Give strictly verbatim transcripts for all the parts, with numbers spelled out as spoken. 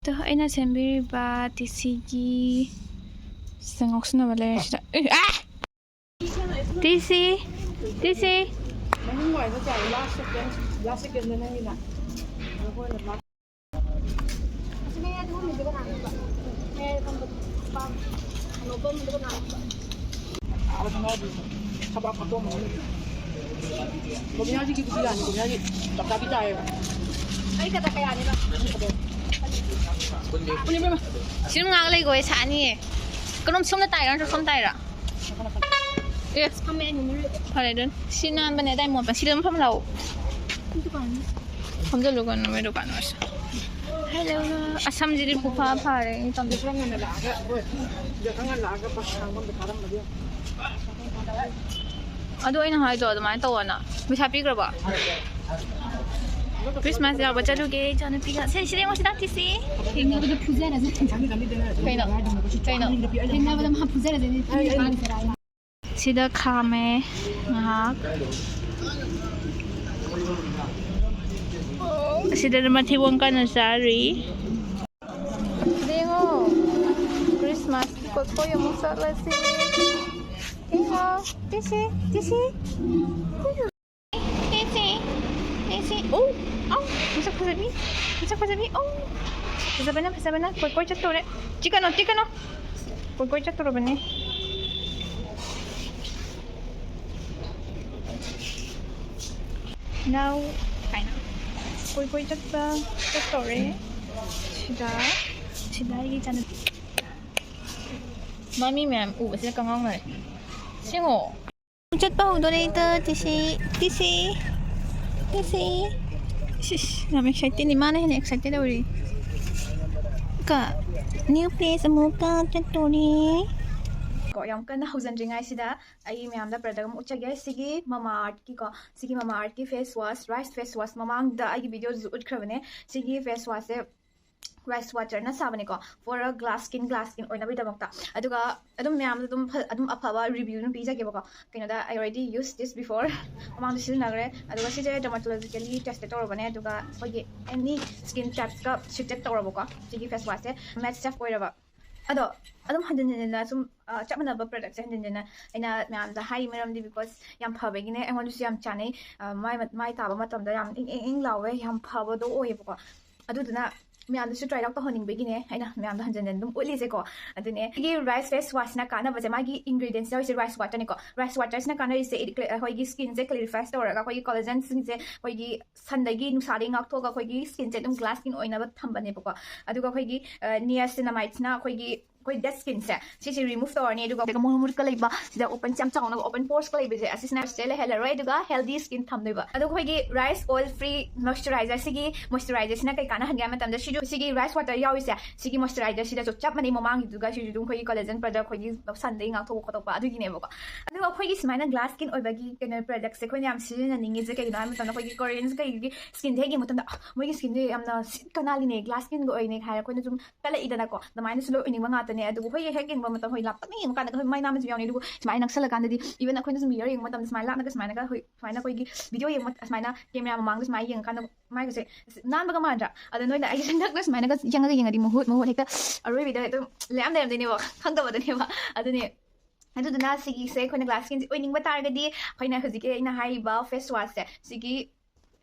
ꯑꯗꯣ ꯑꯩꯅ ꯁꯦꯝꯕꯤꯔꯤꯕ ꯇꯤꯁꯤꯒꯤ ꯁꯤꯗ ꯉꯥꯎꯁꯤꯟꯅꯕ ꯂꯩꯔꯦ ꯁꯤꯗ꯫ ꯑꯦ, ꯑꯥ! ꯇꯤꯁꯤ, ꯇꯤꯁꯤ꯫ ꯃꯅꯤꯡ ꯋꯥꯏꯗ ꯆꯥꯏ, last second, last second ꯗ ꯅꯪꯒꯤꯅ꯫ ꯑꯗꯣ ꯍꯣꯏꯅ last꯫ ꯑꯁꯤ ꯃꯌꯥꯏꯗ ꯐꯝꯃꯤꯁꯦ ꯀꯅꯥꯅꯣꯕ? ꯃꯌꯥꯏꯗ ꯐꯝꯕꯗꯣ ꯅꯨꯄꯥ ꯑꯃ꯫ ꯀꯩꯅꯣ ꯐꯝꯕꯗꯣ ꯀꯅꯥꯅꯣꯕ? ꯊꯕꯥꯛ ꯃꯇꯣꯟ ꯑꯃ ꯂꯩ꯫ ꯒꯣꯕꯤꯅꯥꯒꯤ ꯀꯤꯗꯨꯁꯨ ꯌꯥꯅꯤ, ꯒꯣꯕꯤꯅꯥꯒꯤ ꯆꯞ ꯆꯥꯕꯤ ꯇꯥꯏꯌꯦꯕ꯫ ꯑꯩ ꯀꯗ ꯀꯌꯥꯅꯦꯕ? ꯁꯤ ꯑꯗꯨꯝ ꯉꯥꯏꯍꯥꯛ ꯂꯩꯈꯣ, ꯑꯩ ꯁꯥꯛꯑꯅꯤꯌꯦ꯫ ꯀꯔꯣꯝ ꯁꯣꯝꯗ ꯇꯥꯏꯔꯣ ꯅꯠꯇ꯭ꯔ ꯁꯣꯝ ꯇꯥꯏꯔꯣ? ꯑꯦ, ꯐꯝꯃꯦ ꯑꯩ ꯃꯃꯤꯠ꯫ ꯐꯔꯦ ꯑꯗꯨꯅ꯫ ꯁꯤ ꯅꯥꯟꯕꯅꯦ ꯑꯗꯥꯏ ꯃꯣꯠꯄ꯫ ꯁꯤꯗ ꯑꯗꯨꯝ ꯐꯝ ꯂꯥꯛꯑꯣ꯫ ꯑꯩ ꯗꯨꯀꯥꯟ꯫ ꯐꯝꯖꯜꯂꯨ ꯀꯩꯅꯣ, ꯃꯣꯏ ꯗꯨꯀꯥꯟ ꯑꯣꯏꯔꯁꯨ꯫ ꯍꯦꯜꯂꯣ꯫ ꯑꯁꯝꯁꯤꯗꯤ ꯈꯨꯐ ꯐꯔꯦ ꯑꯩ ꯇꯝꯗꯦ꯫ ꯈꯔ ꯉꯟꯅ ꯂꯥꯛꯑꯒ, ꯍꯣꯏ, ꯁꯤꯗ ꯈꯔ ꯉꯟꯅ ꯂꯥꯛꯑꯒ ꯄꯩꯁꯥ ꯍꯥꯡꯐꯝꯗ ꯀꯥꯔꯝꯕꯗꯤ ꯌꯦꯡꯉꯣ꯫ ꯑꯗꯨ ꯑꯩꯅ ꯍꯥꯏꯗꯣ ꯑꯗꯨꯃꯥꯏꯅ ꯇꯧꯑꯣꯅ꯫ ꯄꯩꯁꯥ ꯄꯤꯈ꯭ꯔꯕꯣ? ꯈ꯭ꯔꯤꯁꯃꯥꯁ ꯌꯥꯎꯕ ꯆꯠꯂꯨꯒꯦ ꯏꯆꯥꯅꯨꯄꯤꯒ꯫ ꯁꯦ, ꯁꯤꯗ ꯌꯦꯡꯉꯣ, ꯁꯤꯗ ꯇꯤꯁꯤ꯫ ꯊꯦꯡꯅꯕꯗ ꯐꯨꯖꯔꯁꯦ꯫ ꯀꯩꯅꯣ? ꯀꯩꯅꯣ? ꯊꯦꯡꯅꯕꯗ ꯃꯥ ꯐꯨꯖꯔꯁꯦ꯫ ꯁꯤꯗ ꯈꯥꯝꯃꯦ ꯉꯥꯏꯍꯥꯛ꯫ ꯑꯁꯤꯗꯅ ꯃꯊꯤꯕꯣꯡ ꯀꯟꯅ ꯆꯥꯔꯤ꯫ ꯌꯦꯡꯉꯣ, ꯈ꯭ꯔꯤꯁꯃꯥꯁꯀꯤ ꯀꯣꯏꯀꯣꯏ ꯑꯃꯨꯛ ꯆꯠꯂꯁꯤ꯫ ꯌꯦꯡꯉꯣ, ꯇꯤꯁꯤ, ꯇꯤꯁꯤ꯫ ꯇꯤꯁꯤ, ꯇꯤꯁꯤ꯫ ꯑꯧ, ꯑꯧ, ꯃꯁꯛ ꯐꯖꯕꯤ, ꯃꯁꯛ ꯐꯖꯕꯤ꯫ ꯑꯧ, ꯐꯖꯕꯅ, ꯐꯖꯕꯅ꯫ ꯀꯣꯏꯀꯣꯏ ꯆꯠꯇꯣꯔꯦ꯫ ꯆꯤꯛꯀꯅꯣ, ꯆꯤꯛꯀꯅꯣ꯫ ꯀꯣꯏꯀꯣꯏ ꯆꯠꯇꯣꯔꯕꯅꯦ꯫ ꯅꯥꯎ ꯀꯥꯏꯅ ꯀꯣꯏ ꯀꯣꯏ ꯆꯠꯄ ꯆꯠꯇꯧꯔꯦ꯫ ꯁꯤꯗ, ꯁꯤꯗ ꯑꯩꯒꯤ ꯏꯆꯥꯅꯨꯄꯤ꯫ ꯃꯥ ꯃꯤ ꯃꯌꯥꯝ ꯎꯕꯁꯤꯗ ꯀꯉꯥꯎꯅꯔꯦ꯫ ꯁꯤꯉꯣ꯫ ꯆꯠꯄ ꯍꯧꯗꯣꯔꯦ ꯏꯇ ꯇꯤꯁꯤ, ꯇꯤꯁꯤ, ꯇꯤꯁꯤ꯫ ꯁꯤꯁ, ꯌꯥꯝ excited ꯅꯤ꯫ ꯃꯥꯅ ꯍꯦꯟꯅ excited ꯑꯣꯏꯔꯤ꯫ ꯀ, new place ꯑꯃꯨꯛꯀ ꯆꯠꯇꯣꯔꯦ꯫ ꯀꯣ, ꯌꯥꯝ ꯀꯟꯅ ꯍꯧꯖꯤꯟꯗ꯭ꯔꯤꯉꯩꯁꯤꯗ ꯑꯩ ꯃꯌꯥꯝꯗ product ꯑꯃ ꯎꯠꯆꯒꯦ꯫ ꯁꯤꯒꯤ ꯃꯃꯥ ꯑꯥꯔꯠꯀꯤꯀꯣ, ꯁꯤꯒꯤ ꯃꯃꯥ ꯑꯥꯔꯠꯀꯤ face wash, rice face wash, ꯃꯃꯥꯡꯗ ꯑꯩꯒꯤ videoꯗꯁꯨ ꯎꯠꯈ꯭ꯔꯕꯅꯦ꯫ ꯁꯤꯒꯤ face washꯁꯦ rice waterꯅ ꯁꯥꯕꯅꯤꯀꯣ, for a glass skin, glass skin ꯑꯣꯏꯅꯕꯒꯤꯗꯃꯛꯇ꯫ ꯑꯗꯨꯒ ꯑꯗꯨꯝ ꯃꯌꯥꯝꯗ ꯑꯗꯨꯝ ꯐ- ꯑꯗꯨꯝ ꯑꯐꯕ review ꯑꯗꯨꯝ ꯄꯤꯖꯒꯦꯕꯀꯣ꯫ ꯀꯩꯅꯣꯗ, I already use this before, ꯃꯃꯥꯡꯗ ꯁꯤꯖꯤꯟꯅꯈ꯭ꯔꯦ꯫ ꯑꯗꯨꯒ ꯁꯤꯁꯦ dermatologically tested ꯇꯧꯔꯕꯅꯦ, ꯑꯗꯨꯒ ꯑꯩꯈꯣꯏꯒꯤ any skin typesꯀ suited ꯇꯧꯔꯕꯀꯣ꯫ ꯁꯤꯒꯤ face washꯁꯦ matte safe ꯑꯣꯏꯔꯕ꯫ ꯑꯗꯣ ꯑꯗꯨꯝ ꯍꯟꯖꯤꯟ ꯍꯟꯖꯤꯟꯅ ꯁꯨꯝ ꯑ, ꯆꯞ ꯃꯥꯟꯅꯕ productꯁꯦ ꯍꯟꯖꯤꯟ ꯍꯟꯖꯤꯟꯅ ꯑꯩꯅ ꯃꯌꯥꯝꯗ ꯍꯥꯏ ꯃꯔꯝꯗꯤ because ꯌꯥꯝ ꯐꯕꯒꯤꯅꯦ, ꯑꯩꯉꯣꯟꯗꯁꯨ ꯌꯥꯝ ꯆꯥꯅꯩ꯫ ꯑ, ꯃꯥꯏ ꯃ- ꯃꯥꯏ ꯇꯥꯕ ꯃꯇꯝꯗ ꯌꯥꯝ ꯏꯪ ꯏꯪ ꯏꯪ ꯂꯥꯎꯋꯦ, ꯌꯥꯝ ꯐꯕꯗꯣ ꯑꯣꯏꯌꯦꯕꯀꯣ꯫ ꯑꯗꯨꯗꯨꯅ ꯃꯌꯥꯝꯗꯁꯨ try out ꯇꯧꯍꯟꯅꯤꯡꯕꯒꯤꯅꯦ ꯑꯩꯅ ꯃꯌꯥꯝꯗ ꯍꯟꯖꯟ ꯍꯟꯖꯟ ꯑꯗꯨꯝ ꯎꯠꯂꯤꯁꯦꯀꯣ꯫ ꯑꯗꯨꯅꯦ ꯁꯤꯒꯤ rice face washꯅ ꯀꯥꯟꯅꯕꯁꯦ, ꯃꯥꯒꯤ ingredientsꯁꯦ ꯍꯧꯖꯤꯛ rice waterꯅꯤꯀꯣ꯫ Rice waterꯁꯤꯅ ꯀꯥꯟꯅꯔꯤꯁꯦ, ꯑꯩꯈꯣꯏꯒꯤ skinꯁꯦ clarify ꯇꯧꯔꯒ ꯑꯩꯈꯣꯏꯒꯤ collagenꯁꯤꯡꯁꯦ ꯑꯩꯈꯣꯏꯒꯤ sunꯗꯒꯤ, ꯅꯨꯡꯁꯥꯗꯒꯤ ꯉꯥꯛꯊꯣꯛꯑꯒ ꯑꯩꯈꯣꯏꯒꯤ skinꯁꯦ ꯑꯗꯨꯝ glass skin ꯑꯣꯏꯅꯕ ꯊꯝꯕꯅꯦꯕꯀꯣ꯫ ꯑꯗꯨꯒ ꯑꯩꯈꯣꯏꯒꯤ niacinamideꯁꯤꯅ ꯑꯩꯈꯣꯏꯒꯤ ꯑꯩꯈꯣꯏ dead skinꯁꯦ ꯁꯤꯁꯦ remove ꯇꯧꯔꯅꯤ꯫ ꯑꯗꯨꯒ ꯃꯨꯔ ꯃꯨꯔꯀ ꯂꯩꯕ ꯁꯤꯗ openꯁꯦ ꯌꯥꯝ ꯆꯥꯎꯅ open poresꯀ ꯂꯩꯕꯁꯦ ꯑꯁꯤꯁꯤꯅ ꯁꯤꯗ ꯂꯩꯍꯜꯂꯔꯣꯏ꯫ ꯑꯗꯨꯒ healthy skin ꯊꯝꯗꯣꯏꯕ꯫ ꯑꯗꯨꯒ ꯑꯩꯈꯣꯏꯒꯤ rice oil free moisturizer, ꯁꯤꯒꯤ moisturizerꯁꯤꯅ ꯀꯩ ꯀꯥꯟꯅꯍꯟꯒꯦ ꯍꯥꯏꯕ ꯃꯇꯝꯗ, ꯁꯤꯁꯨ ꯁꯤꯒꯤ rice water ꯌꯥꯎꯔꯤꯁꯦ, ꯁꯤꯒꯤ moisturizerꯁꯤꯗꯁꯨ ꯆꯞ ꯃꯥꯟꯅꯩ꯫ ꯃꯃꯥꯡꯒꯤꯗꯨꯒ ꯁꯤꯁꯨ ꯑꯗꯨꯝ ꯑꯩꯈꯣꯏꯒꯤ collagen product, ꯑꯩꯈꯣꯏꯒꯤ sunꯗꯒꯤ ꯉꯥꯛꯊꯣꯛꯄ ꯈꯣꯠꯇꯣꯛꯄ ꯑꯗꯨꯒꯤꯅꯦꯕꯀꯣ꯫ ꯑꯗꯨꯒ ꯑꯩꯈꯣꯏꯒꯤ ꯁꯨꯃꯥꯏꯅ glass skin ꯑꯣꯏꯕꯒꯤ ꯀꯩꯅꯣ productꯁꯦ ꯑꯩꯈꯣꯏꯅ ꯌꯥꯝ ꯁꯤꯖꯤꯟꯅꯅꯤꯡꯉꯤꯁꯦ ꯀꯩꯒꯤꯅꯣ ꯍꯥꯏꯕ ꯃꯇꯝꯗ, ꯑꯩꯈꯣꯏꯒꯤ Koreans ꯀꯩꯒꯤ skinꯁꯦ ꯍꯦꯛ ꯌꯦꯡꯕ ꯃꯇꯝꯗ, "ꯑ, ꯃꯣꯏꯒꯤ skinꯁꯦ ꯌꯥꯝꯅ ꯁꯤꯠ ꯀꯅꯥꯜꯂꯤꯅꯦ, glass skinꯒ ꯑꯣꯏꯅꯦ" ꯍꯥꯏꯔ ꯑꯩꯈꯣꯏꯅ ꯁꯨꯝ ꯀꯜꯂꯛꯏꯗꯅꯀꯣ꯫ ꯑꯗꯨꯃꯥꯏꯅꯁꯨ ꯂꯣꯏ ꯑꯣꯏꯅꯤꯡꯕ ꯉꯥꯛꯇꯅꯦ꯫ ꯑꯗꯨꯕꯨ ꯑꯩꯈꯣꯏꯒꯤ ꯍꯦꯛ ꯌꯦꯡꯕ ꯃꯇꯝ, ꯑꯩꯈꯣꯏ ꯂꯥꯞꯇꯛꯅ ꯌꯦꯡꯕ ꯀꯥꯟꯗ ꯑꯩꯈꯣꯏ ꯃꯥꯏ ꯅꯥꯟꯕꯁꯨ ꯌꯥꯎꯅꯤ꯫ ꯑꯗꯨꯕꯨ ꯁꯨꯃꯥꯏꯅ ꯅꯛꯁꯜꯂꯀꯥꯟꯗꯗꯤ, even ꯑꯩꯈꯣꯏꯅꯁꯨ mirror ꯌꯦꯡꯕ ꯃꯇꯝꯗ ꯁꯨꯃꯥꯏꯅ ꯂꯥꯞꯅꯒ ꯁꯨꯃꯥꯏꯅꯒ, ꯍꯣꯏ, ꯁꯨꯃꯥꯏꯅ ꯑꯩꯈꯣꯏꯒꯤ video ꯌꯦꯡꯕ ꯃꯇꯝꯗ, ꯁꯨꯃꯥꯏꯅ camera ꯃꯃꯥꯡꯗ ꯁꯨꯃꯥꯏꯅ ꯌꯦꯡꯉꯀꯥꯟꯗ ꯃꯥꯏꯒꯁꯦ ꯑꯁ, ꯅꯥꯟꯕꯒ ꯃꯥꯟꯗ꯭ꯔꯥ? ꯑꯗꯣ ꯅꯣꯏꯅ ꯑꯩꯒꯤ ꯍꯟꯗꯛꯅ ꯁꯨꯃꯥꯏꯅꯒ ꯌꯦꯡꯉꯒ ꯌꯦꯡꯉꯗꯤ ꯃꯍꯨꯠ ꯃꯍꯨꯠ ꯍꯦꯛꯇ ꯑꯔꯣꯏꯕꯤꯗ ꯑꯗꯨꯝ ꯂꯩꯔꯝ ꯂꯩꯔꯝꯗꯣꯏꯅꯦꯕ, ꯈꯪꯗꯕꯗꯨꯅꯦꯕ꯫ ꯑꯗꯨꯅꯦ꯫ ꯑꯗꯨꯗꯨꯅ ꯁꯤꯒꯤꯁꯦ ꯑꯩꯈꯣꯏꯅ glass skinꯁꯦ ꯑꯣꯏꯅꯤꯡꯕ ꯇꯥꯔꯒꯗꯤ, ꯑꯩꯈꯣꯏꯅ ꯍꯧꯖꯤꯛꯀꯤ ꯑꯩꯅ ꯍꯥꯏꯔꯤꯕ face washꯁꯦ, ꯁꯤꯒꯤ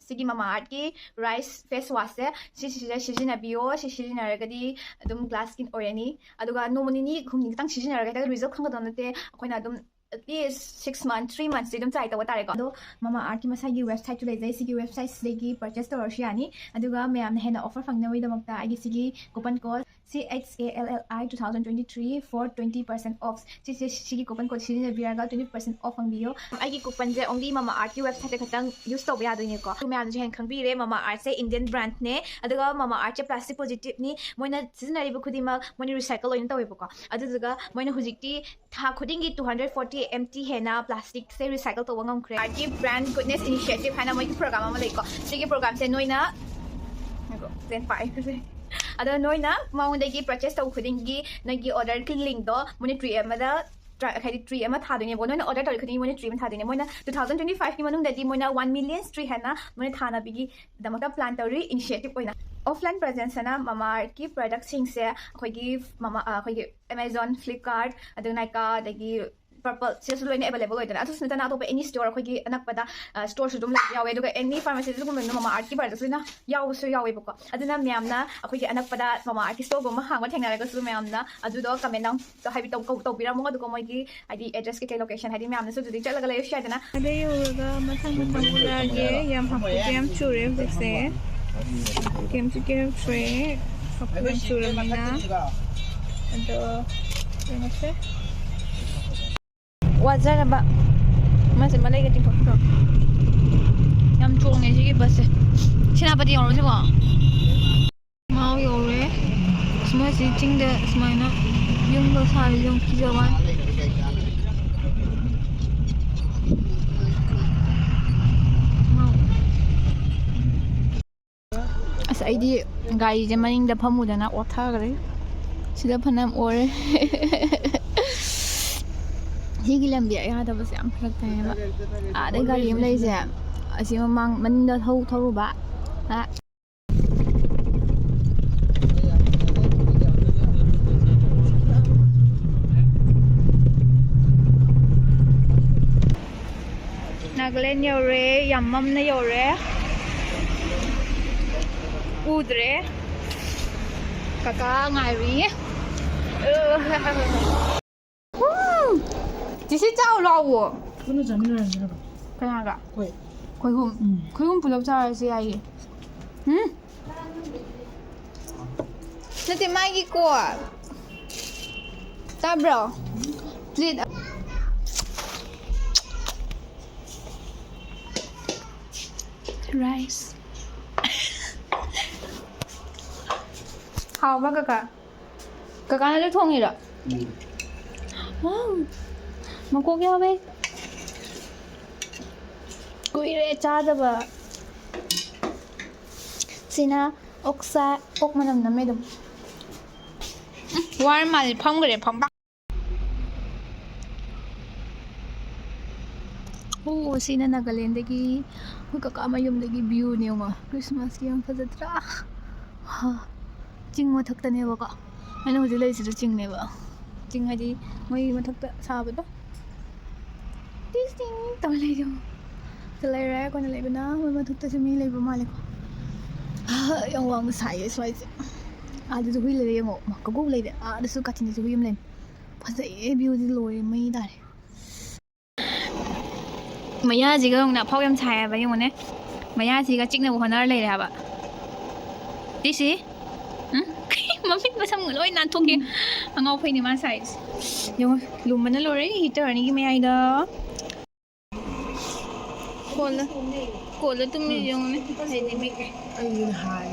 ꯁꯤꯒꯤ Mamaearthꯀꯤ rice face washꯁꯦ, ꯁꯤꯁꯤꯗ ꯁꯤꯖꯤꯟꯅꯕꯤꯌꯣ꯫ ꯁꯤ ꯁꯤꯖꯤꯟꯅꯔꯒꯗꯤ ꯑꯗꯨꯝ glass skin ꯑꯣꯏꯔꯅꯤ꯫ ꯑꯗꯨꯒ ꯅꯣꯡꯃ ꯅꯤꯅꯤ ꯍꯨꯝꯅꯤ ꯈꯤꯇꯪ ꯁꯤꯖꯤꯟꯅꯔꯒ ꯍꯦꯛꯇ result ꯈꯪꯒꯗꯕ ꯅꯠꯇꯦ꯫ ꯑꯩꯈꯣꯏꯅ ꯑꯗꯨꯝ at least six months, three monthsꯇꯤ ꯑꯗꯨꯝ try ꯇꯧꯕ ꯇꯥꯔꯦꯀꯣ꯫ ꯑꯗꯣ Mamaearthꯀꯤ ꯃꯁꯥꯒꯤ websiteꯁꯨ ꯂꯩꯖꯩ꯫ ꯁꯤꯒꯤ websiteꯁꯤꯗꯒꯤ purchase ꯇꯧꯔꯁꯨ ꯌꯥꯅꯤ꯫ ꯑꯗꯨꯒ ꯃꯌꯥꯝꯅ ꯍꯦꯟꯅ offer ꯐꯪꯅꯕꯒꯤꯗꯃꯛꯇ ꯑꯩꯒꯤ ꯁꯤꯒꯤ coupon code C H A L L I two thousand twenty three for twenty percent off, ꯁꯤꯁꯦ, ꯁꯤꯒꯤ coupon code ꯁꯤꯖꯤꯟꯅꯕꯤꯔꯒ twenty percent off ꯐꯪꯕꯤꯌꯣ꯫ ꯑꯩꯒꯤ couponꯁꯦ only Mamaearthꯀꯤ websiteꯇ ꯈꯛꯇꯪ use ꯇꯧꯕ ꯌꯥꯗꯣꯏꯅꯦꯀꯣ꯫ ꯑꯗꯨ ꯃꯌꯥꯝꯅꯁꯨ ꯍꯦꯟꯅ ꯈꯪꯕꯤꯔꯦ, Mamaearthꯁꯦ Indian brandꯅꯦ, ꯑꯗꯨꯒ Mamaearthꯁꯦ plastic positiveꯅꯤ꯫ ꯃꯣꯏꯅ ꯁꯤꯖꯤꯟꯅꯔꯤꯕ ꯈꯨꯗꯤꯡꯃꯛ ꯃꯣꯏꯅ recycle ꯂꯣꯏꯅ ꯇꯧꯋꯦꯕꯀꯣ꯫ ꯑꯗꯨꯗꯨꯒ ꯃꯣꯏꯅ ꯍꯧꯖꯤꯛꯇꯤ ꯊꯥ ꯈꯨꯗꯤꯡꯒꯤ two hundred forty M T ꯍꯦꯟꯅ plasticꯁꯦ recycle ꯇꯧꯕ ꯉꯝꯈ꯭ꯔꯦ꯫ Mamaearthꯀꯤ brand Goodness Initiative ꯍꯥꯏꯅ ꯃꯣꯏꯒꯤ program ꯑꯃ ꯂꯩꯀꯣ꯫ ꯁꯤꯒꯤ programꯁꯦ ꯅꯣꯏꯅ, ꯉꯥꯏꯈꯣ, ꯆꯦꯟ ꯄꯥꯏ꯫ ꯑꯗꯣ ꯅꯣꯏꯅ ꯃꯉꯣꯟꯗꯒꯤ purchase ꯇꯧꯕ ꯈꯨꯗꯤꯡꯒꯤ ꯅꯣꯏꯒꯤ order ꯀꯤ link ꯇꯣ ꯃꯣꯏꯅ tree ꯑꯃꯗ ꯇ꯭ꯔꯥ- ꯍꯥꯏꯗꯤ tree ꯑꯃ ꯊꯥꯗꯣꯏꯅꯦꯕ꯫ ꯅꯣꯏꯅ order ꯇꯧꯔꯤ ꯈꯨꯗꯤꯡꯒꯤ ꯃꯣꯏꯅ tree ꯑꯃ ꯊꯥꯗꯣꯏꯅꯦ꯫ ꯃꯣꯏꯅ two thousand twenty five ꯀꯤ ꯃꯅꯨꯡꯗꯗꯤ ꯃꯣꯏꯅ one million tree ꯍꯦꯟꯅ ꯃꯣꯏꯅ ꯊꯥꯅꯕꯒꯤꯗꯃꯛꯇ plan ꯇꯧꯔꯤ, initiative ꯑꯣꯏꯅ꯫ Offline presence ꯑꯅ Mamaearth ꯀꯤ product ꯁꯤꯡꯁꯦ ꯑꯩꯈꯣꯏꯒꯤ Mama ꯑ, ꯑꯩꯈꯣꯏꯒꯤ Amazon, Flipkart, ꯑꯗꯨꯒ Nykaa, ꯑꯗꯒꯤ Purplle ꯁꯤꯗꯁꯨ ꯂꯣꯏꯅ available ꯑꯣꯏꯗꯅ꯫ ꯑꯗꯨꯁꯨ ꯅꯠꯇꯅ ꯑꯇꯣꯞꯄ any store ꯑꯩꯈꯣꯏꯒꯤ ꯑꯅꯛꯄꯗ store ꯁꯨ ꯑꯗꯨꯝ ꯂꯩꯕ ꯌꯥꯎꯋꯦ꯫ ꯑꯗꯨꯒ any pharmacy ꯗ ꯑꯗꯨꯒꯨꯝꯕ Mamaearth ꯀꯤ product ꯁꯨ ꯂꯣꯏꯅ ꯌꯥꯎꯕꯁꯨ ꯌꯥꯎꯋꯦꯕꯀꯣ꯫ ꯑꯗꯨꯅ ꯃꯌꯥꯝꯅ ꯑꯩꯈꯣꯏꯒꯤ ꯑꯅꯛꯄꯗ Mamaearth ꯀꯤ store ꯒꯨꯝꯕ ꯍꯥꯡꯕ ꯊꯦꯡꯅꯔꯒꯁꯨ ꯃꯌꯥꯝꯅ ꯑꯗꯨꯗꯣ comment down ꯇ ꯍꯥꯏꯗꯤ ꯇꯧ- ꯇꯧ- ꯇꯧꯕꯤꯔꯝꯃꯣ꯫ ꯑꯗꯨꯒ ꯃꯣꯏꯒꯤ ꯍꯥꯏꯗꯤ address ꯀꯩꯀꯩ location ꯍꯥꯏꯗꯤ ꯃꯌꯥꯝꯅꯁꯨ ꯑꯗꯨꯗꯤ ꯆꯠꯂꯒ ꯂꯩꯔꯁꯨ ꯌꯥꯏꯗꯅ꯫ ꯑꯗꯩ ꯌꯧꯔꯒ ꯃꯊꯪ ꯃꯊꯪ ꯎꯠꯂꯛꯑꯒꯦ꯫ ꯌꯥꯝ ꯍꯥꯄꯨꯗꯤ ꯌꯥꯝ ꯆꯨꯔꯦ ꯍꯧꯖꯤꯛꯁꯦ꯫ ꯀꯩꯝꯁꯨ ꯀꯦꯔꯛꯇ꯭ꯔꯦ꯫ ꯍꯥꯄꯨ ꯌꯥꯝ ꯆꯨꯔꯕꯅꯤꯅ꯫ ꯑꯗꯣ ꯌꯦꯡꯉꯁꯦ꯫ ꯋꯥꯖꯔꯕ꯫ ꯃꯥꯁꯦ ꯃꯔꯩꯒ ꯆꯤꯡꯊꯣꯛꯈ꯭ꯔꯣ꯫ ꯌꯥꯝ ꯆꯣꯡꯉꯦ ꯁꯤꯒꯤ bus ꯁꯦ꯫ ꯁꯦꯅꯥꯄꯇꯤ ꯌꯧꯔꯕꯣ ꯁꯤꯕꯣ? ꯃꯥꯎ ꯌꯧꯔꯦ꯫ ꯑꯁ, ꯃꯣꯏꯁꯤ ꯆꯤꯡꯗ ꯁꯨꯃꯥꯏꯅ ꯌꯨꯝꯒ ꯁꯥꯔꯤ ꯌꯦꯡꯉꯨ, ꯐꯖꯕ ꯋꯥꯅꯤ꯫ ꯃꯥꯎ꯫ ꯑꯁ, ꯑꯩꯗꯤ ꯒꯥꯔꯤꯁꯦ ꯃꯅꯤꯡꯗ ꯐꯝꯃꯨꯗꯅ ꯑꯣꯠꯊꯈ꯭ꯔꯦ꯫ ꯁꯤꯗ ꯐꯅꯌꯥꯝ ꯑꯣꯔꯦ꯫ ꯁꯤꯒꯤ ꯂꯝꯕꯤ ꯑꯌꯥꯗꯕꯁꯦ ꯌꯥꯝ ꯐꯔꯛ ꯇꯥꯏꯌꯦꯕ꯫ ꯑꯥꯗ ꯒꯥꯔꯤ ꯑꯃ ꯂꯩꯔꯤꯁꯦ, ꯑꯁꯤ ꯃꯃꯥꯡ ꯃꯅꯤꯡꯗ ꯊꯧ-, ꯊꯧꯔꯨꯕ꯫ ꯑ꯫ ꯅꯥꯒꯥꯂꯦꯟ ꯌꯧꯔꯦ, ꯌꯥꯝꯃꯝꯅ ꯌꯧꯔꯦ꯫ ꯎꯗ꯭ꯔꯦ꯫ ꯀꯀꯥ ꯉꯥꯏꯔꯤ꯫ ꯎꯝ꯫ ꯆꯤꯁꯤ ꯆꯥꯎ ꯂꯥꯎꯋꯣ꯫ ꯄꯨꯟꯅ ꯆꯥꯃꯤꯟꯅꯔꯁꯤꯔꯕ? ꯀꯅꯥꯒ? ꯑꯩꯈꯣꯏ꯫ ꯑꯩꯈꯣꯏ ꯑꯍꯨꯝ꯫ ꯎꯝ꯫ ꯑꯩꯈꯣꯏ ꯑꯍꯨꯝ ꯄꯨꯂꯞ ꯆꯥꯔꯁꯦ ꯌꯥꯏꯌꯦ꯫ ꯎꯝ? ꯅꯠꯇꯦ, ꯃꯥꯒꯤ ꯀꯣ꯫ ꯇꯥꯕ꯭ꯔꯣ? Plate꯫ Rice꯫ ꯍꯥꯎꯕ꯭ꯔꯥ, ꯀꯀꯥ? ꯀꯀꯥꯅ ꯂꯣꯏ ꯊꯣꯡꯉꯤꯔꯣ? ꯎꯝ꯫ Wow! ꯃꯀꯣꯛ ꯌꯥꯎꯋꯦ꯫ ꯀꯨꯏꯔꯦ ꯆꯥꯗꯕ꯫ ꯁꯤꯅ ꯑꯣꯛꯁꯥ, ꯑꯣꯛ ꯃꯅꯝ ꯅꯝꯃꯦ ꯑꯗꯨꯝ꯫ ꯎꯝ, ꯋꯥꯔ ꯃꯥꯜꯂꯦ, ꯐꯝꯈ꯭ꯔꯦ, ꯐꯝꯕ꯫ ꯑꯣ, ꯁꯤꯅ ꯅꯥꯒꯥꯂꯦꯟꯗꯒꯤ ꯑꯩꯈꯣꯏ ꯀꯀꯥ ꯃꯌꯨꯝꯗꯒꯤ ꯚ꯭ꯌꯨꯅꯦ ꯌꯦꯡꯉꯣ꯫ ꯈ꯭ꯔꯤꯁꯃꯥꯁꯀꯤ ꯌꯥꯝ ꯐꯖꯗ꯭ꯔꯥ? ꯍꯥ, ꯆꯤꯡ ꯃꯊꯛꯇꯅꯦꯕꯀꯣ꯫ ꯑꯩꯅ ꯍꯧꯖꯤꯛ ꯂꯩꯔꯤꯁꯤꯁꯨ ꯆꯤꯡꯅꯦꯕ꯫ ꯆꯤꯡ ꯍꯥꯏꯗꯤ ꯃꯣꯏ ꯃꯊꯛꯇ ꯁꯥꯕꯗꯣ꯫ ꯇꯤꯡ ꯇꯤꯡ ꯇꯧꯔ ꯂꯩꯔꯦ ꯌꯦꯡꯉꯣ꯫ ꯁꯤꯗ ꯂꯩꯔꯦ ꯑꯩꯈꯣꯏꯅ ꯂꯩꯕꯅ꯫ ꯃꯣꯏ ꯃꯊꯛꯇꯁꯨ ꯃꯤ ꯂꯩꯕ ꯃꯥꯜꯂꯦꯀꯣ꯫ ꯍꯥ, ꯌꯥꯝ ꯋꯥꯡꯅ ꯁꯥꯏꯌꯦ ꯁ꯭ꯋꯥꯏꯁꯦ꯫ ꯑꯥꯗꯁꯨ ꯍꯨꯏ ꯂꯩꯔꯦ ꯌꯦꯡꯉꯣ꯫ ꯃꯥ ꯀꯀꯣꯛ ꯂꯩꯔꯦ꯫ ꯑꯥꯗꯁꯨ ꯀꯥꯆꯤꯟꯗꯁꯨ ꯍꯨꯏ ꯑꯃ ꯂꯩꯔꯦ꯫ ꯐꯖꯩꯌꯦ, ꯚ꯭ꯌꯨꯗꯤ ꯂꯣꯏꯔꯦ, ꯃꯩ ꯇꯥꯔꯦ꯫ ꯃꯌꯥꯁꯤꯒ ꯌꯦꯡꯉꯨꯅꯦ, ꯑꯐꯥꯎ ꯌꯥꯝ ꯁꯥꯏ ꯍꯥꯏꯕ, ꯌꯦꯡꯉꯨꯅꯦ꯫ ꯃꯌꯥꯁꯤꯒ ꯆꯤꯛꯅꯕ ꯍꯣꯠꯅꯔ ꯂꯩꯔꯦ ꯍꯥꯕ꯫ ꯁꯤꯁꯤ꯫ ꯎꯝ? ꯃꯃꯤꯠ ꯃꯁꯝꯒ ꯂꯣꯏ ꯅꯥꯟꯊꯣꯛꯈꯤ꯫ ꯑꯉꯥꯎ ꯐꯩꯅꯦ ꯃꯥ ꯁꯥꯏꯁꯦ꯫ ꯌꯦꯡꯉꯨ, ꯂꯨꯝꯕꯅ ꯂꯣꯏꯔꯦ ꯍꯤꯇꯔ ꯑꯅꯤꯒꯤ ꯃꯌꯥꯏꯗ꯫ ꯀꯣꯜꯂ, ꯀꯣꯜꯂ ꯇꯨꯝꯃꯤ ꯌꯦꯡꯉꯨꯅꯦ꯫ ꯑꯩꯗꯤ ꯃꯤꯠ ꯑꯩꯗꯤ ꯅꯍꯥꯟ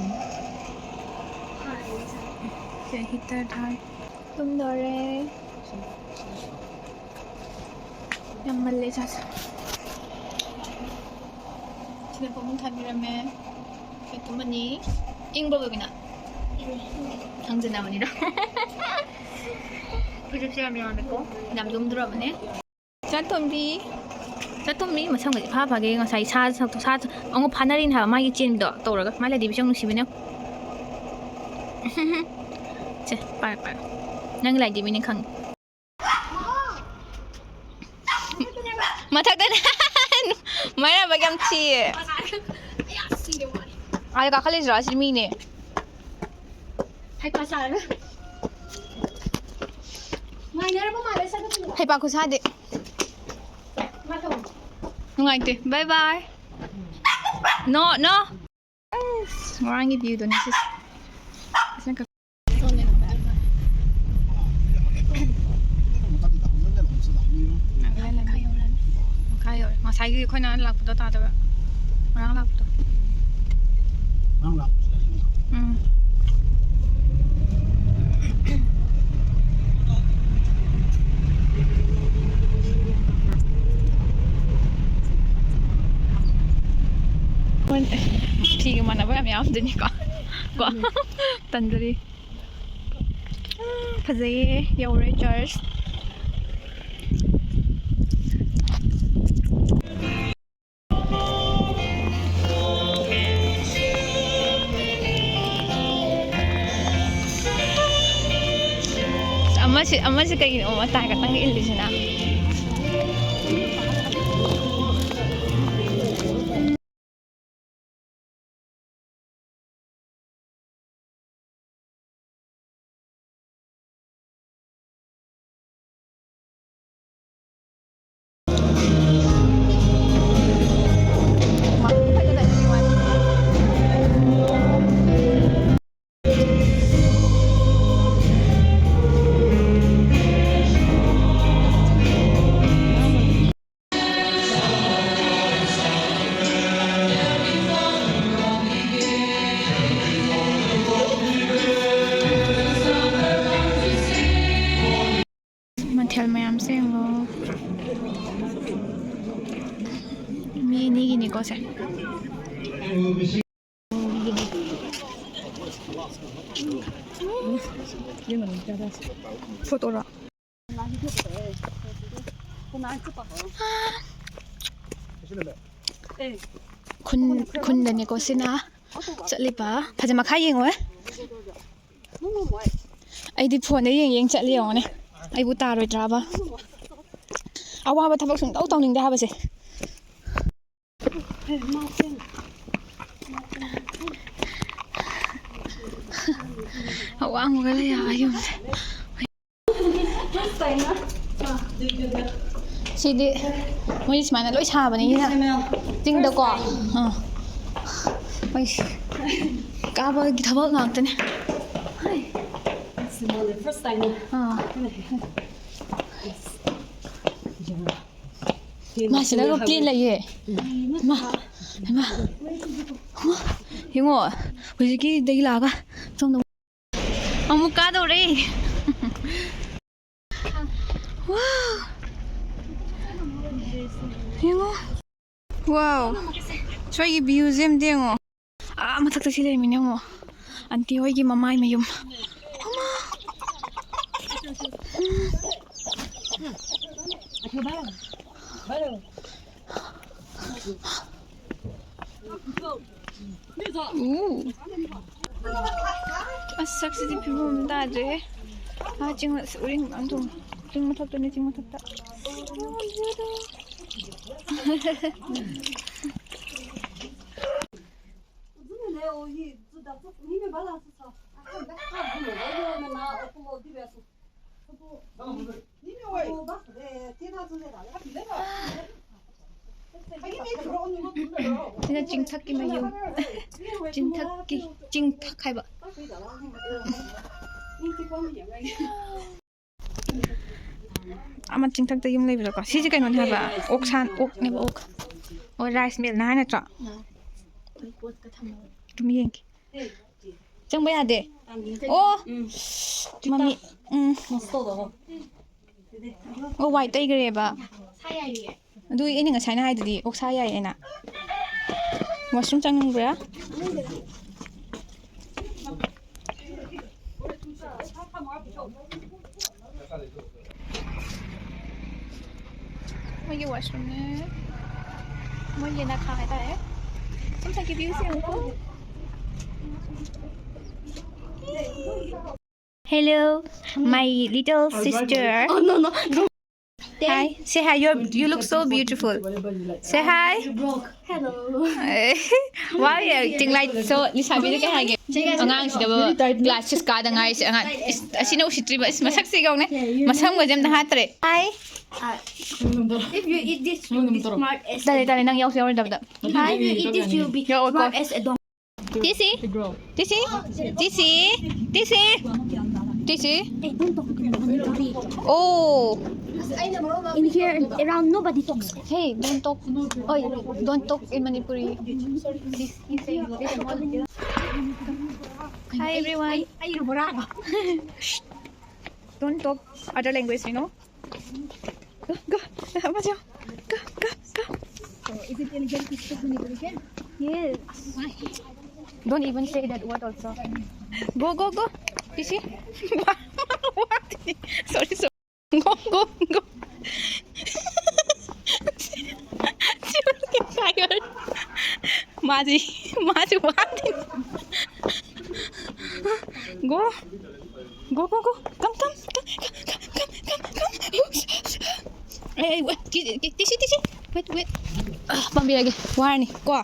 ꯁꯦ ꯍꯤꯇꯔ ꯊꯥꯔꯦ꯫ ꯇꯨꯝꯗꯣꯔꯦ꯫ ꯌꯥꯝ ꯃꯜꯂꯦ ꯏꯁꯥꯁꯦ꯫ ꯁꯤꯅ ꯐꯃꯨꯡ ꯊꯥꯕꯤꯔꯝꯃꯦ꯫ ꯁꯤ ꯇꯨꯝꯃꯅꯤ꯫ ꯏꯪꯕ꯭ꯔꯣ ꯕꯕꯤꯅꯥ? ꯍꯪꯖꯟꯅꯕꯅꯤꯗ꯫ ꯐꯩꯖꯨꯞꯁꯦ ꯌꯥꯝ ꯌꯥꯝꯃꯦꯀꯣ꯫ ꯌꯥꯝ ꯂꯨꯝꯗꯣꯔꯕꯅꯦ꯫ ꯆꯥꯇꯣꯝꯕꯤ꯫ ꯆꯥꯇꯣꯝꯕꯤ ꯃꯁꯝꯒꯁꯦ ꯏꯐꯥ ꯐꯥꯒꯩ꯫ ꯉꯁꯥꯏ ꯁꯥ, ꯁꯥ, ꯁꯥ ꯑꯃꯨꯛ ꯐꯥꯅꯔꯤꯅꯦ ꯍꯥꯏꯕ ꯃꯥꯒꯤ ꯆꯦꯟꯗꯣ ꯇꯧꯔꯒ꯫ ꯃꯥ ꯂꯩꯗꯤꯕꯤꯁꯨ ꯌꯥꯝ ꯅꯨꯡꯁꯤꯕꯅꯦ꯫ ꯁꯦ, ꯄꯥꯏꯔꯣ, ꯄꯥꯏꯔꯣ꯫ ꯅꯪ ꯂꯥꯏꯗꯤꯕꯤꯅꯦ ꯈꯪꯉꯦ꯫ ꯃꯊꯛꯇꯅꯦ꯫ ꯃꯔꯥꯏꯕꯛ ꯌꯥꯝ ꯊꯤꯌꯦ꯫ ꯑꯥꯗ ꯀꯥꯈꯠꯂꯤꯁꯤꯔꯣ? ꯑꯁꯤ ꯃꯤꯅꯦ꯫ ꯍꯩꯄꯥ ꯁꯥꯔꯒ꯫ ꯉꯥꯏꯅꯔꯕ ꯃꯥꯜꯂꯦ, ꯆꯠꯂꯣ꯫ ꯍꯩꯄꯥ ꯈꯨꯁꯥꯗꯤ꯫ ꯃꯥ ꯇꯧ꯫ ꯅꯨꯡꯉꯥꯏꯇꯦ꯫ Bye bye꯫ No, no꯫ ꯑꯁ, ꯉꯔꯥꯡꯒꯤ ꯚ꯭ꯌꯨꯗꯨꯅꯦ ꯁꯤꯁꯦ꯫ ꯁꯤꯅ ꯀꯛ-, ꯃꯈꯥ ꯌꯧꯔꯦ꯫ ꯉꯁꯥꯏꯒꯤ ꯑꯩꯈꯣꯏꯅ ꯂꯥꯛꯄꯗꯣ ꯇꯥꯗꯕ꯭ꯔꯥ? ꯉꯔꯥꯡ ꯂꯥꯛꯄꯗꯣ꯫ ꯎꯝ꯫ ꯐꯤꯒ ꯃꯥꯟꯅꯕ ꯌꯥꯝ ꯌꯥꯎꯔꯝꯗꯣꯏꯅꯤꯀꯣ꯫ ꯇꯟꯗ꯭ꯔꯤ꯫ ꯐꯖꯩꯌꯦ, ꯌꯧꯔꯦ ꯆꯔꯆ꯫ ꯑꯃꯁꯤ ꯑꯃꯁꯤ ꯀꯩꯒꯤꯅꯣ ꯃꯇꯥꯏ ꯈꯛꯇꯪ ꯏꯜꯂꯤꯁꯤꯅ? ꯃꯊꯦꯜ ꯃꯌꯥꯝꯁꯦ ꯌꯦꯡꯉꯣ꯫ ꯃꯤ ꯑꯅꯤꯒꯤꯅꯤꯀꯣ ꯁꯦ꯫ ꯐꯣꯇꯣꯔꯣ? ꯈꯨꯟ, ꯈꯨꯟꯗꯅꯤꯀꯣ ꯁꯤꯅ ꯆꯠꯂꯤꯕ꯫ ꯐꯖ ꯃꯈꯥ ꯌꯦꯡꯉꯣ꯫ ꯑꯩꯗꯤ ꯐꯣꯟꯗ ꯌꯦꯡ ꯌꯦꯡ ꯆꯠꯂꯤ ꯌꯦꯡꯉꯣꯅꯦ꯫ ꯑꯩꯕꯨ ꯇꯥꯔꯣꯏꯗ꯭ꯔꯕ? ꯑꯋꯥꯕ ꯊꯕꯛ ꯁꯨꯡꯇꯧ ꯇꯧꯅꯤꯡꯗꯦ ꯍꯥꯏꯕꯁꯦ꯫ ꯑꯋꯥꯡꯕꯒ ꯂꯩ ꯍꯥꯏꯕ ꯌꯨꯝꯁꯦ꯫ ꯁꯤꯗꯤ ꯃꯣꯏ ꯁꯨꯃꯥꯏꯅ ꯂꯣꯏ ꯁꯥꯕꯅꯤꯅ ꯆꯤꯡꯗꯀꯣ꯫ ꯑꯥ꯫ ꯃꯣꯏ ꯀꯥꯕꯒꯤ ꯊꯕꯛ ꯉꯥꯛꯇꯅꯦ꯫ ꯑꯥ꯫ ꯃꯥꯁꯤꯗꯒ ꯄ꯭ꯂꯦꯟ ꯂꯩꯌꯦ꯫ ꯃꯥ, ꯃꯥ, ꯃꯥ, ꯌꯦꯡꯉꯣ, ꯍꯧꯖꯤꯛꯀꯤꯗꯒꯤ ꯂꯥꯛꯑꯒ ꯁꯣꯝꯗ ꯑꯃꯨꯛ ꯀꯥꯗꯧꯔꯦ꯫ ꯋꯥꯎ꯫ ꯌꯦꯡꯉꯣ꯫ ꯋꯥꯎ꯫ ꯁ꯭ꯋꯥꯏꯒꯤ ꯚ꯭ꯌꯨꯁꯦ ꯑꯝꯇ ꯌꯦꯡꯉꯣ꯫ ꯑꯥ ꯃꯊꯛꯇ ꯁꯤ ꯂꯩꯔꯝꯃꯤꯅꯦ ꯌꯦꯡꯉꯣ꯫ ꯑꯟꯇꯤ ꯍꯣꯏꯒꯤ ꯃꯃꯥꯏ ꯃꯌꯨꯝ꯫ ꯎ꯫ ꯑꯁ, ꯁꯛꯁꯤꯗꯤ ꯐꯤꯕꯝ ꯑꯃ ꯇꯥꯗ꯭ꯔꯦꯍꯦ꯫ ꯑꯥ, ꯆꯤꯡ, ꯑꯁ, ꯎꯔꯤꯡ ꯃꯌꯥꯝ ꯊꯨꯡꯉꯦ꯫ ꯆꯤꯡ ꯃꯊꯛꯇꯅꯦ, ꯆꯤꯡ ꯃꯊꯛꯇ꯫ ꯁꯤꯅ ꯆꯤꯡꯊꯛꯀꯤ ꯃꯌꯨꯝ꯫ ꯆꯤꯡꯊꯛꯀꯤ, ꯆꯤꯡꯊꯛ ꯍꯥꯏꯕ꯫ ꯑꯃ ꯆꯤꯡꯊꯛꯇ ꯌꯨꯝ ꯂꯩꯕꯗꯣꯀꯣ꯫ ꯁꯤꯁꯦ ꯀꯩꯅꯣꯅꯦ ꯍꯥꯏꯕ꯫ ꯑꯣꯛ ꯁꯥ, ꯑꯣꯛꯅꯦꯕ, ꯑꯣꯛ꯫ ꯑꯣ, ꯔꯥꯏꯁ ꯃꯤꯜꯅ ꯍꯥꯏ ꯅꯠꯇ꯭ꯔꯣ? ꯑꯗꯨꯝ ꯌꯦꯡꯒꯦ꯫ ꯆꯪꯕ ꯌꯥꯗꯦ꯫ ꯑꯣ! ꯃꯃꯤ-, ꯎꯝ꯫ ꯑꯣ, ꯋꯥꯏ ꯇꯩꯈ꯭ꯔꯦꯕ꯫ ꯑꯗꯨ ꯑꯩꯅ ꯉꯁꯥꯏꯅ ꯍꯥꯏꯗꯨꯗꯤ ꯑꯣꯛ ꯁꯥ ꯌꯥꯏ ꯑꯩꯅ꯫ ꯋꯥꯁꯔꯨꯝ ꯆꯪꯅꯤꯡꯕ꯭ꯔꯥ? ꯃꯣꯏꯒꯤ ꯋꯥꯁꯔꯨꯝꯅꯦ꯫ ꯃꯣꯏꯒꯤ ꯅꯥꯈꯥ ꯍꯥꯏꯇꯥꯔꯦ꯫ ꯁꯨꯝ ꯁꯛꯀꯤ ꯚ꯭ꯌꯨꯁꯦ ꯌꯦꯡꯉꯨꯀꯣ꯫ Hello, my little sister. Oh, no, no, no. Hi. Say hi. You're, you look so beautiful. Say hi. Hello. Wow, yeah, ꯆꯤꯡꯂꯥꯏ, so, ꯂꯩꯁꯥꯕꯤꯗ ꯀꯩ ꯍꯥꯏꯒꯦ? ꯑꯉꯥꯡꯁꯤꯗꯕꯨ ꯀ꯭ꯂꯥꯁ ꯁꯤꯛꯁ ꯀꯥꯗ ꯉꯥꯏꯔꯤꯁꯦ, ꯑꯉꯥꯡ, ꯏꯁ, ꯑꯁꯤꯅ ꯎꯁꯤꯠꯇ꯭ꯔꯤꯕ, ꯏꯁ, ꯃꯁꯛꯁꯦ ꯌꯦꯡꯉꯨꯅꯦ, ꯃꯁꯝꯒꯁꯦ ꯑꯝꯇ ꯍꯥꯠꯇ꯭ꯔꯦ꯫ Hi. If you eat this, you'll be smart as ꯇꯜꯂꯦ, ꯇꯜꯂꯦ, ꯅꯪ ꯌꯥꯎꯁꯨ ꯌꯥꯎꯔꯣꯏꯗꯕꯗ. If you eat this, you'll be smart as a donkey. ꯇꯤꯁꯤ? ꯇꯤꯁꯤ? ꯇꯤꯁꯤ? ꯇꯤꯁꯤ? ꯇꯤꯁꯤ? ꯑꯣ꯫ In here, around, nobody talks. Hey, don't talk. Oi, don't talk in Manipuri. Hi, everyone. Don't talk other language, you know? Go, go, go, go, go, go. Is it elegant to speak Manipuri? Yes. Why? Don't even say that word also. Go, go, go. Tisi. What? Sorry, sorry. Go, go, go. She will get tired. ꯃꯥꯁꯤ, ꯃꯥꯁꯤ ꯋꯥꯗꯦ꯫ Go. Go, go, go. Come, come, come, come, come, come, come. Hey, wait, ki-, ki-, Tisi, Tisi. Wait, wait. Ah, ꯄꯥꯝꯕꯤꯔꯒꯦ꯫ ꯋꯥꯔꯅꯤ ꯀꯣ꯫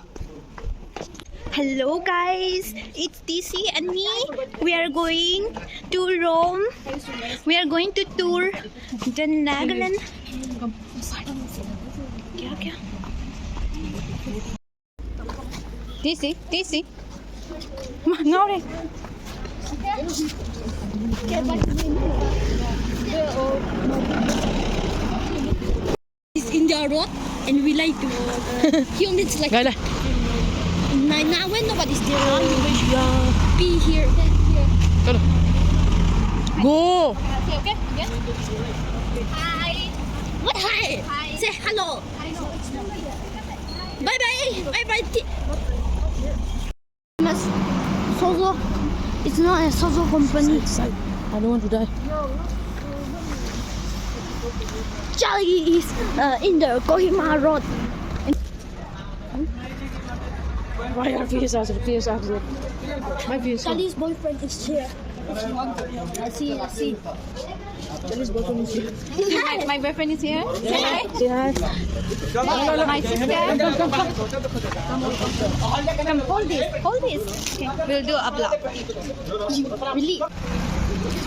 Hello guys, it's Tisi and me. We are going to Rome. We are going to tour the Nagaland. क्या, क्या? Tisi, Tisi. ꯃꯥ ꯉꯥꯎꯔꯦ꯫ It's in the road and we like to kill it like Gala. Nine, nine when nobody's there. Be here, be here. Gala. Go. Okay, okay. Yes. Hi. What hi? Hi. Say hello. Bye bye. Bye bye. Sozo. It's not a Sozo company. I don't want to die. Charlie is uh, in the Kohima Road. Why are P S Rs, P S Rs? My P S R. Charlie's boyfriend is here. If you want to. I see, I see. Charlie's boyfriend is here. My, my boyfriend is here. Say hi. Say hi. My sister. Come, hold this. Hold this. Okay. We'll do a vlog. Really?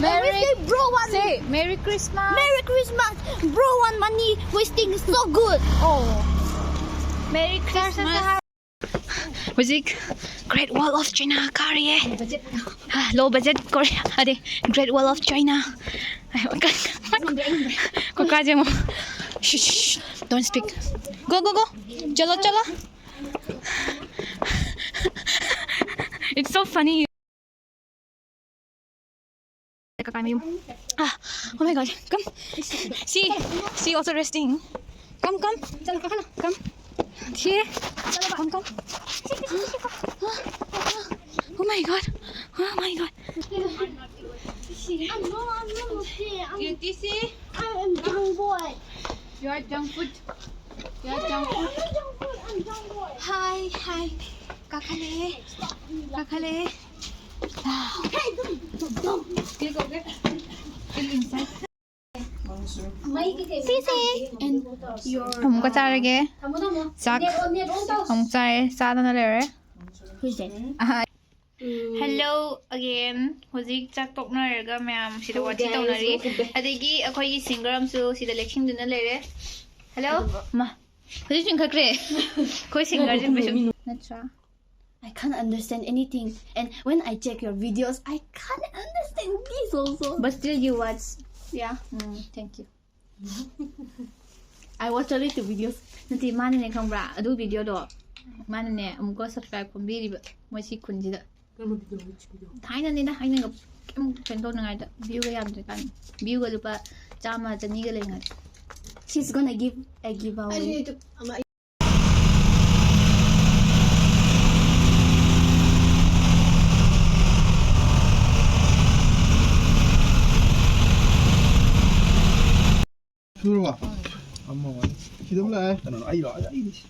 Merry, bro, one. Say Merry Christmas. Merry Christmas. Bro, one money wasting is so good. Oh. Merry Christmas. ꯍꯧꯖꯤꯛ Great Wall of China ꯀꯥꯔꯤꯌꯦ꯫ Low budget Korea. ꯑꯗꯩ Great Wall of China. ꯀꯀꯥꯁꯦ ꯑꯃꯨꯛ, ꯁꯤꯁ, don't speak. Go, go, go. ꯆꯠꯂꯣ, ꯆꯠꯂꯣ. It's so funny. ꯀꯀꯥ ꯃꯌꯨꯝ꯫ Ah, oh my God. Come. See, see also resting. Come, come. ꯆꯠꯂꯣ, ꯀꯥꯈꯠꯂꯣ꯫ Come. See. ꯆꯠꯂꯣ, come, come. Oh my god. Oh my god. I'm not, I'm not okay. I'm, you, you see? I'm a young boy. You are junk food. You are junk food. I'm a young boy. I'm a young boy. Hi, hi. ꯀꯥꯈꯠꯂꯛꯑꯦ. ꯀꯥꯈꯠꯂꯛꯑꯦ. Hey, don't, don't, don't. Still go get. Still inside. ꯁꯤꯁꯦ ꯑꯃꯨꯛꯀ ꯆꯥꯔꯒꯦ꯫ ꯆꯥꯛ ꯑꯃꯨꯛ ꯆꯥꯔꯦ꯫ ꯆꯥꯗꯅ ꯂꯩꯔꯦ꯫ Hello again. ꯍꯧꯖꯤꯛ ꯆꯥꯛ ꯇꯣꯛꯅꯔꯒ ꯃꯌꯥꯝ ꯁꯤꯗ ꯋꯥꯊꯤ ꯇꯧꯅꯔꯤ꯫ ꯑꯗꯒꯤ ꯑꯩꯈꯣꯏꯒꯤ singer ꯑꯃꯁꯨ ꯁꯤꯗ ꯂꯦꯛꯁꯤꯟꯗꯨꯅ ꯂꯩꯔꯦ꯫ Hello. ꯃꯥ, ꯍꯧꯖꯤꯛ ꯆꯤꯡꯈꯠꯈ꯭ꯔꯦ꯫ ꯑꯩꯈꯣꯏ singerꯁꯦ ꯀꯩꯁꯨ ꯅꯠꯇ꯭ꯔꯥ? I can't understand anything. And when I check your videos, I can't understand this also. But still you watch. Yeah. Mm, thank you. I watch only two videos. ꯅꯠꯇꯦ, ꯃꯥꯅꯅꯦ ꯈꯪꯕ꯭ꯔꯥ, ꯑꯗꯨ videoꯗꯣ ꯃꯥꯅꯅꯦ ꯑꯃꯨꯛꯀ subscribe ꯈꯣꯝꯕꯤꯔꯤꯕ ꯃꯣꯏ ꯁꯤ ꯈꯨꯟꯁꯤꯗ꯫ ꯀꯔꯝꯕ video? Which video? ꯊꯥꯏꯅꯅꯤꯗ, ꯑꯩꯅꯒ ꯀꯩꯝ ꯀꯩꯅꯣ ꯇꯧꯅꯉꯥꯏꯗ, viewꯒ ꯌꯥꯝꯗ꯭ꯔꯤꯀꯥꯟꯗ, viewꯒ ꯂꯨꯄꯥ ꯆꯥꯝꯃ ꯆꯅꯤꯒ ꯂꯩꯉꯥꯏꯗ꯫ She's gonna give a giveaway. ꯑꯩꯁꯨ YouTube ꯑꯃ ꯁꯨꯔꯕ? ꯑꯃ ꯋꯥꯠꯂꯤ꯫ ꯁꯤꯗ ꯑꯃ ꯂꯥꯛꯑꯦ꯫ ꯀꯩꯅꯣ, ꯑꯩꯔꯣ? ꯑꯩ, ꯑꯩꯗꯤ ꯁꯤ-,